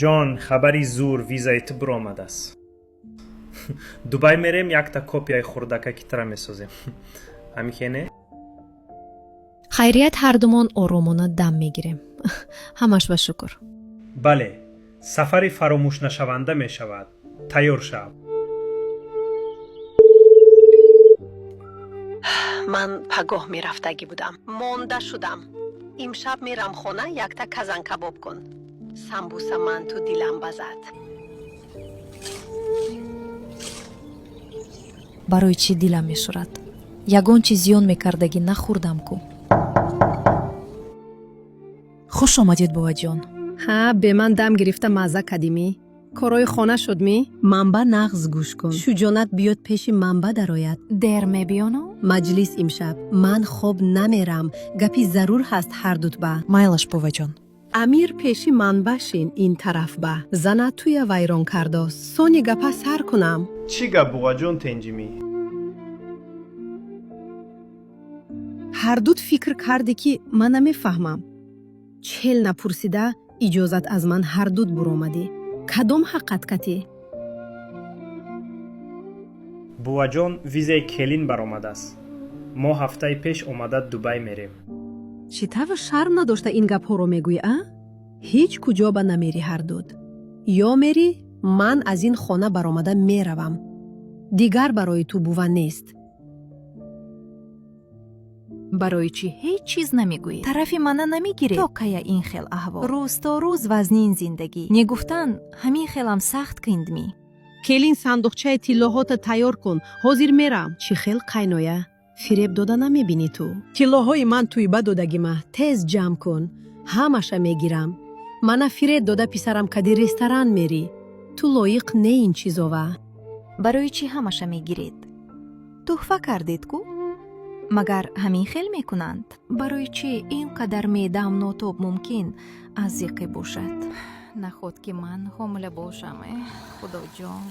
Ҷон, хабари зур, визаи ту биромадааст. Дубай мерем, якта копияи хурдакаки тра месозем. Ҳамихене? Хайрият, ҳардумон оромона дам мегирем. Ҳамаш ба шукр. Бале, сафари фаромӯшнашаванда мешавад. Тайёр шав. Ман пагоҳ мерафтагӣ будам, монда шудам. Имшаб мерам хона, якта казанкабоб кун, самбуса манту дилам базад. Барои чӣ дилам мешӯрад? Ягон чиз зиён мекардагӣ нахӯрдам ку. Хуш омадед, буваҷон. Ҳа, бе ман дам гирифта мазза кадимӣ? Корои хона шудмӣ? Манба нағз гӯш кун. Шуҷонат биёд, пеши манба дарояд. Дер мебиёну? Маҷлис имшаб. Ман хоб намерам, гапи зарур ҳаст ҳардутба. Майлаш, буваҷон. Амир, пеши ман башин, ин тараф ба зана туя вайрон кардост. Сони гапа сар кунам. Чӣ гап, буғаҷон, тенҷимӣ? Ҳардут фикр кардӣ, ки ман намефаҳмам. Чел напурсида иҷозат аз ман ҳардут буромадӣ. Кадом ҳаққат катӣ? Буваҷон, визаи келин баромадааст. Мо ҳафтаи пеш омада Дубай мерем. Чӣ тавр шарм надошта ин гапҳоро мегӯӣ, а? Ҳеҷ куҷо ба намерӣ ҳардуд. Ё мерӣ, ман аз ин хона баромада меравам. Дигар барои ту бува нест. Барои чӣ ҳеҷ чиз намегӯед? Тарафи мана намегиред? То кая ин хел аҳвол? Рӯз то рӯз вазнин зиндагӣ. Негуфтан, ҳамин хелам сахт киндмӣ? Келин, сандуқчаи тиллоҳота тайёр кун, ҳозир мерам. Чӣ хел қайноя фиреб дода намебинӣ ту. Тиллоҳои ман туйба додагима тез ҷамъ кун, ҳамаша мегирам. Мана фиреб дода писарам кади ресторан мерӣ. Ту лоиқ не ин чизова. Барои чӣ ҳамаша мегиред? Тӯҳфа кардед ку? Магар ҳамин хел мекунанд? Барои чӣ ин қадар меъдаам нотоб мумкин аз зиқӣ бошад? Наход ки ман ҳомила бошам, э худоҷон.